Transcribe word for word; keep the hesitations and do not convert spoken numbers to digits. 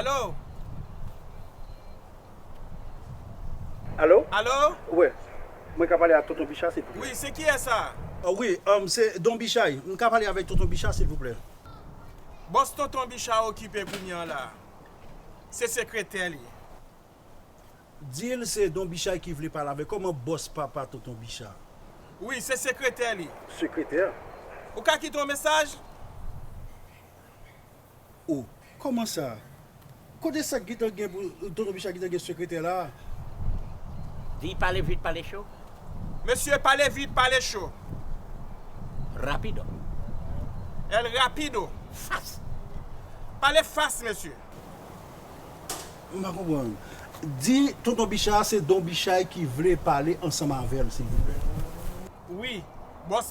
Alo? Alo? Alo? Wi. Mwen ka pale a Tonton Bicha, silvouplè? Wi, se kiyès sa? Wi, um, se Don Bichay. M ka pale avèk Tonton Bicha, silvouplè? Bòs Tonton Bicha okipe kounye an la. Se sekretè li. Di l se Don Bichay ki vle pale avè l. Kòman bòs papa Tonton Bicha? Wi, se sekretè li. Sekretè? Ou ka kite yon mesaj? O, kòman sa? Kote sa k gentan gen pou Tonton Bicha gentan gen sekretè la? Di pale vit, pale cho. Mesye, pale vit, pale cho. Rapido. El rapido. Fas. Pale fas, mesye. M pa konprann. Di Tonton Bicha se Don Bichay ki vle pale ansanm avè l, silvouplè. Wi, bòs